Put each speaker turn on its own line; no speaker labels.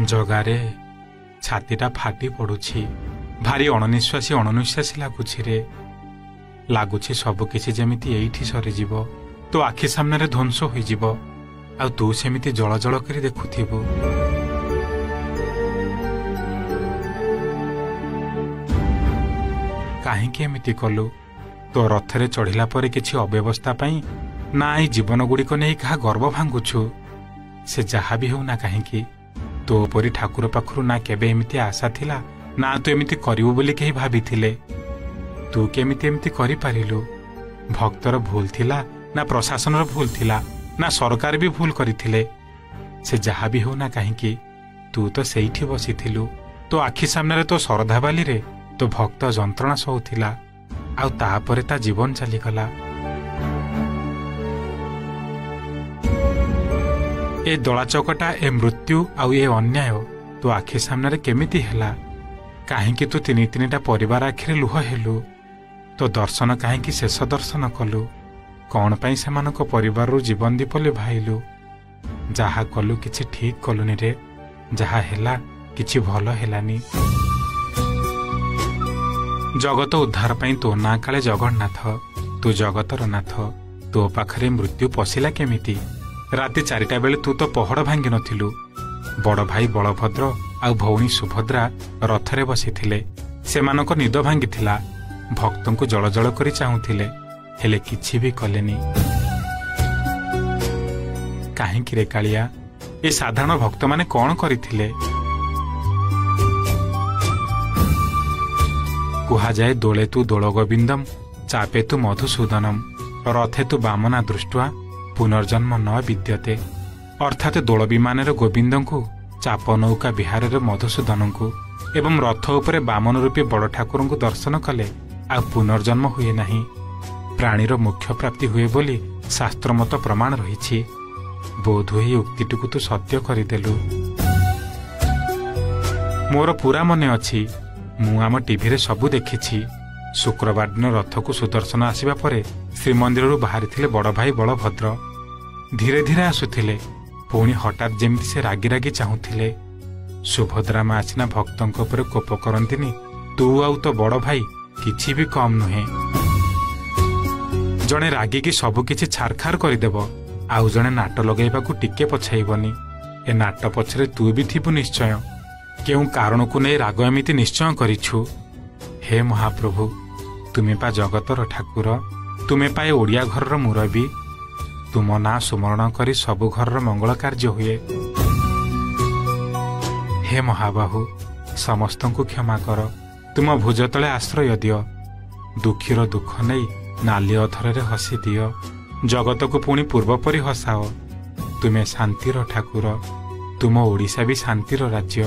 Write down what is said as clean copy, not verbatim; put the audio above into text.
ଜଗାରେ, ଛାତିଟା ଫାଟି ପଡୁଛି। ଭାରି ଅଣନିଶ୍ୱାସୀ ଅଣନିଶ୍ୱାସୀ ଲାଗୁଛି ରେ। ଲାଗୁଛି ସବୁକିଛି ଯେମିତି ଏଇଠି ସରିଯିବ, ତୋ ଆଖି ସାମ୍ନାରେ ଧ୍ୱଂସ ହୋଇଯିବ, ଆଉ ତୁ ସେମିତି ଜଳ ଜଳ କରି ଦେଖୁଥିବୁ। କାହିଁକି ଏମିତି କଲୁ? ତୋ ରଥରେ ଚଢ଼ିଲା ପରେ କିଛି ଅବ୍ୟବସ୍ଥା ପାଇଁ ନା ଏଇ ଜୀବନଗୁଡ଼ିକ ନେଇ କାହା ଗର୍ବ ଭାଙ୍ଗୁଛୁ? ସେ ଯାହା ବି ହେଉ ନା କାହିଁକି, ତୋ ପରି ଠାକୁର ପାଖରୁ ନା କେବେ ଏମିତି ଆଶା ଥିଲା, ନା ତୁ ଏମିତି କରିବୁ ବୋଲି କେହି ଭାବିଥିଲେ। ତୁ କେମିତି ଏମିତି କରିପାରିଲୁ? ଭକ୍ତର ଭୁଲ ଥିଲା ନା ପ୍ରଶାସନର ଭୁଲ ଥିଲା, ନା ସରକାର ବି ଭୁଲ କରିଥିଲେ? ସେ ଯାହା ବି ହେଉ ନା କାହିଁକି, ତୁ ତ ସେଇଠି ବସିଥିଲୁ। ତୋ ଆଖି ସାମ୍ନାରେ ତୋ ଶରଧାବାଲିରେ ତୋ ଭକ୍ତ ଯନ୍ତ୍ରଣା ସହୁଥିଲା, ଆଉ ତାପରେ ତା ଜୀବନ ଚାଲିଗଲା। ଏ ଦଳାଚକଟା, ଏ ମୃତ୍ୟୁ ଆଉ ଏ ଅନ୍ୟାୟ ତୋ ଆଖି ସାମ୍ନାରେ କେମିତି ହେଲା? କାହିଁକି ତୁ ତିନି ତିନିଟା ପରିବାର ଆଖିରେ ଲୁହ ହେଲୁ? ତୋ ଦର୍ଶନ କାହିଁକି ଶେଷ ଦର୍ଶନ କଲୁ? କ'ଣ ପାଇଁ ସେମାନଙ୍କ ପରିବାରରୁ ଜୀବନ ଦୀପ ଲିଭାଇଲୁ? ଯାହା କଲୁ କିଛି ଠିକ୍ କଲୁନି ରେ। ଯାହା ହେଲା କିଛି ଭଲ ହେଲାନି। ଜଗତ ଉଦ୍ଧାର ପାଇଁ ତୋ ନାଁ କାଳେ ଜଗନ୍ନାଥ, ତୁ ଜଗତର ନାଥ, ତୋ ପାଖରେ ମୃତ୍ୟୁ ପଶିଲା କେମିତି? ରାତି 4ଟା ବେଳେ ତୁ ତ ପହଡ଼ ଭାଙ୍ଗି ନଥିଲୁ। ବଡ଼ ଭାଇ ବଳଭଦ୍ର ଆଉ ଭଉଣୀ ସୁଭଦ୍ରା ରଥରେ ବସିଥିଲେ। ସେମାନଙ୍କ ନିଦ ଭାଙ୍ଗିଥିଲା। ଭକ୍ତଙ୍କୁ ଜଳ ଜଳ କରି ଚାହୁଁଥିଲେ, ହେଲେ କିଛି ବି କଲେନି। କାହିଁକି ରେ କାଳିଆ? ଏ ସାଧାରଣ ଭକ୍ତମାନେ କ'ଣ କରିଥିଲେ? କୁହାଯାଏ, ଦୋଳେ ତୁ ଦୋଳ ଗୋବିନ୍ଦମ, ଚାପେ ତୁ ମଧୁସୂଦନମ, ରଥେ ତୁ ବାମନା ଦୃଷ୍ଟ୍ୱା ପୁନର୍ଜନ୍ମ ନ ବିଦ୍ୟତେ। ଅର୍ଥାତ୍ ଦୋଳ ବିମାନରେ ଗୋବିନ୍ଦଙ୍କୁ, ଚାପ ନୌକା ବିହାରରେ ମଧୁସୂଦନଙ୍କୁ ଏବଂ ରଥ ଉପରେ ବାମନ ରୂପୀ ବଡ଼ ଠାକୁରଙ୍କୁ ଦର୍ଶନ କଲେ ଆଉ ପୁନର୍ଜନ୍ମ ହୁଏ ନାହିଁ, ପ୍ରାଣୀର ମୋକ୍ଷ ପ୍ରାପ୍ତି ହୁଏ ବୋଲି ଶାସ୍ତ୍ରମତ ପ୍ରମାଣ ରହିଛି। ବୋଧହୁଏ ଏହି ଉକ୍ତିଟିକୁ ତୁ ସତ୍ୟ କରିଦେଲୁ। ମୋର ପୁରା ମନେ ଅଛି, ମୁଁ ଆମ ଟିଭିରେ ସବୁ ଦେଖିଛି। ଶୁକ୍ରବାର ଦିନ ରଥକୁ ସୁଦର୍ଶନ ଆସିବା ପରେ ଶ୍ରୀମନ୍ଦିରରୁ ବାହାରିଥିଲେ ବଡ଼ ଭାଇ ବଳଭଦ୍ର। ଧୀରେ ଧୀରେ ଆସୁଥିଲେ, ପୁଣି ହଠାତ୍ ଯେମିତି ସେ ରାଗି ରାଗି ଚାହୁଁଥିଲେ। ସୁଭଦ୍ରା ମା ସିନା ଭକ୍ତଙ୍କ ଉପରେ କୋପ କରନ୍ତିନି, ତୁ ଆଉ ତୋ ବଡ଼ ଭାଇ କିଛି ବି କମ୍ ନୁହେଁ। ଜଣେ ରାଗିକି ସବୁକିଛି ଛାରଖାର କରିଦେବ, ଆଉ ଜଣେ ନାଟ ଲଗାଇବାକୁ ଟିକେ ପଛାଇବନି। ଏ ନାଟ ପଛରେ ତୁ ବି ଥିବୁ ନିଶ୍ଚୟ। କେଉଁ କାରଣକୁ ନେଇ ରାଗ ଏମିତି ନିଶ୍ଚୟ କରିଛୁ। ହେ ମହାପ୍ରଭୁ, ତୁମେ ପା ଜଗତର ଠାକୁର, ତୁମେ ପା ଏ ଓଡ଼ିଆ ଘରର ମୁରବୀ। ତୁମ ନାଁ ସୁମରଣ କରି ସବୁ ଘରର ମଙ୍ଗଳ କାର୍ଯ୍ୟ ହୁଏ। ହେ ମହାବାହୁ, ସମସ୍ତଙ୍କୁ କ୍ଷମା କର, ତୁମ ଭୁଜ ତଳେ ଆଶ୍ରୟ ଦିଅ, ଦୁଃଖୀର ଦୁଃଖ ନେଇ ନାଲି ଅଧରରେ ହସି ଦିଅ, ଜଗତକୁ ପୁଣି ପୂର୍ବପରି ହସାଅ। ତୁମେ ଶାନ୍ତିର ଠାକୁର, ତୁମ ଓଡ଼ିଶା ବି ଶାନ୍ତିର ରାଜ୍ୟ।